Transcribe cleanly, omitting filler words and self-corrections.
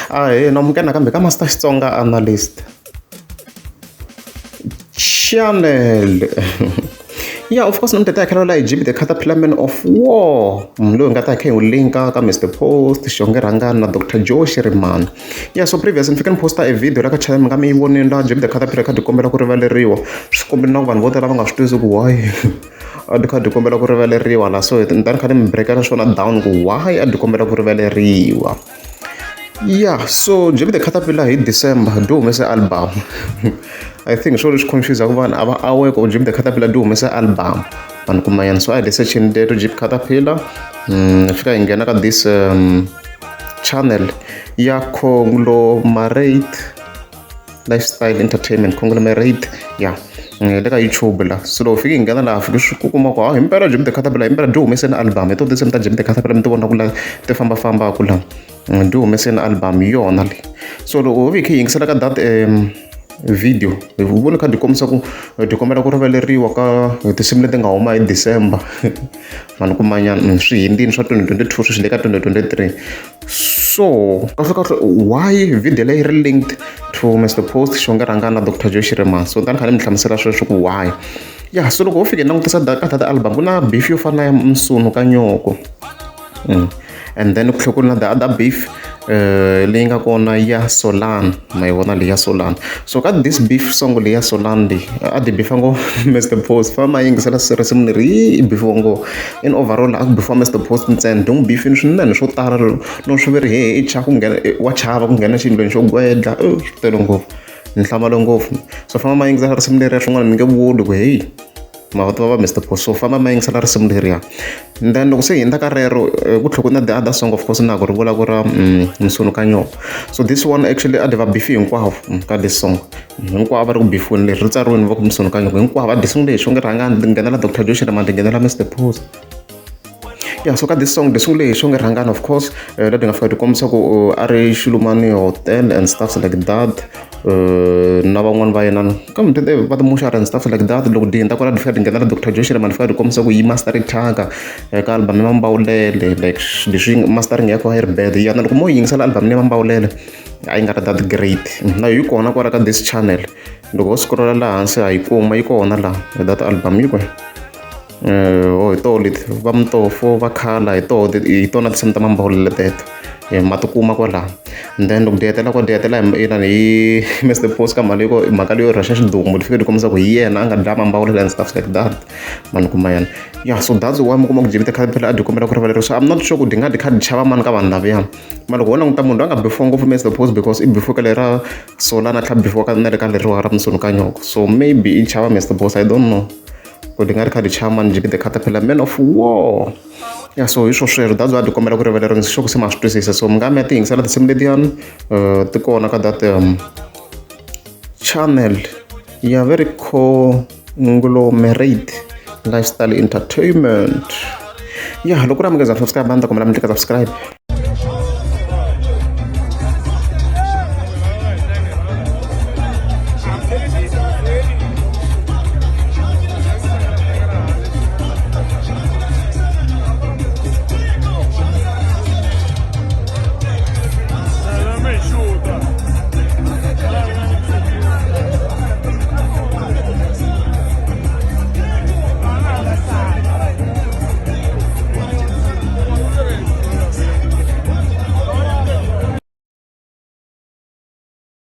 Ahee, namukela nakambe ka Master Xitsonga Analyst Channel. Yeah, of course namuntlha ta hi khalela hi Jimmy the Caterpillar Man of War, munhu loyi hi nga ta hi kha hi n'wi linka ka Mr Post, Xonge Rhangani na Dr Joe Shirimani. Yeah, so previous ni fike ni posta e video la ka channel mi nga mi yi vonile la Jimmy the Caterpillar kha dyi kombela ku rivaleriwa. Swi kombile na ku vanhu vo tala va nga swi twisi ku why a dyi kha dyi kombela ku rivaleriwa la, so ni ta ni kha ni mi breakela swona down ku why a dyi kombela ku rivaleriwa. Yeah, so Jimmy the Caterpillar hi December dyi humese album. I think swo leswi confuse-aka vanhu a va aware ku Jimmy the Caterpillar dyi humese album. Vanhu kuma yena, so a hi le search-ini teto Jimmy Caterpillar, fika hi nghena ka this channel ya Conglomerate Lifestyle Entertainment, Conglomerate, yeah, le ka YouTube la. So loko fike hi nghena laha, fike swi ku kuma ku ha himpela Jimmy the Caterpillar himpela dyi humeseni album. Hi to tinsimu ta Jimmy the Caterpillar mi ti vona ku la ti fambafambaka la, dyi humeseni album hi yona leyi. So loko ho vi hi kha hi yingisela ka that video, hi vone kha dyi kombisa ku dyi kombela ku rivaleriwa ka tinsimu leti nga huma hi December. Vanhu kumanyana swi hindzini swa 2022, sweswi le ka 2023. So kahle kahle why video leyi ri linked to Mr Post, Xonge Rhangani na Dr Joe Shirimani? So ni ta ni kha ni mi hlamusela sweswo ku why. Yeah, so loko ho fika hi langutisa ka that album, ku na beef yo fana na ya Msunu ka Nyoko, and then ku tlhela ku ri na the other beef leyi nga kona ya Solana. Ma yi vona leyi ya Solana. So ka this beef song leyi ya Solana leyi a ti beefa ngo Mr Post, fa ma yingisela risimu leri yi beefiwa ngo in overall, a ku beefiwa Mr Post ntsena, dyi n'wi beefini swinene swo tala no swi ve ri he i cha ku nghena wa chava ku nghena xiyindlweni xo gwedla, swi tele ngopfu, ni hlamale ngopfu. So famba ma yingisela risimu leriya, swin'wana ni nge vuli ku heyi ma va tiva va Mr Post. So famba ma yingisela risimu leriya, and then loko se hi hundza ka rero, ku tlhela ku na the other song, of course na ku ri vula ku ra Msunu ka Nyoko. So this one actually a dyi va beef hinkwavo ka this song, hinkwavo va ri ku beefiweni. Leri ri tsariweni va ku Msunu ka Nyoko, hinkwavo a dyi sungule hi Xonge Rhangani, ti nghenela Dr Joe Shirimani, ti nghenela Mr Post. Yeah, so ka this song di sungule hi Xonge Rhangani, of course, leti nga fika ti kombisa ku a ri Xilumani Hotel and stuff like that, na van'wani va yena kambe ti va timuxara and stuff like that. Loko di hundza kwala, di fika di nghenela Dr Joe Shirimani, fika di kombisa ku yi master thyaka eka album ya Mambawulele, like leswi mastering ya kona yi ri bad yana. Loko mo yingisela album ya Mambawulele, a yi nga ri that great. Na yi kona kwala ka this channel, loko ho scrolla laha hansi ha yi kuma, yi kona laha that album yi kona. Oh, hi toho leti va Mutofo va khala hi toho, hi tona tinsimu ta Mambawulele teto ma ti kuma kwalaho. And then loko di hetela kwa, di hetela hi inani hi Mr Post ka mhaka leyo, mhaka leyo rhwexa xidumbu, di fike di kombisa ku hi yena a nga dlaya Mambawulele and stuff like that. Mani kuma yena. Yeah, so that's why mi kuma ku Jimmy the Caterpillar a dyi kombela ku rivaleriwa. So I'm not sure ku di nga di kha di chava mani ka vanhu lavaya, mara loko ho languta munhu loyi a nga beefiwa ngopfu Mr Post, because i beefiwe ka lera Solana, tlhela beefiwa ka na le ka leriwa ra Msunu ka Nyoko. So maybe i chava Mr Post, I don't know ku di nga ri kha di chava mani Jimmy the Caterpillar Man of War. Yeah, so hi swo sweswo, that's why di kombela ku rivaleriwa. Ni sure ku se ma swi twisisa. So mi nga mi ya ti yingisela tinsimu letiyani, ti kona ka that channel ya very Conglomerate Lifestyle Entertainment. Yeah, loko ri amukeza subscribe, a ni ta kombela mi tlika subscribe.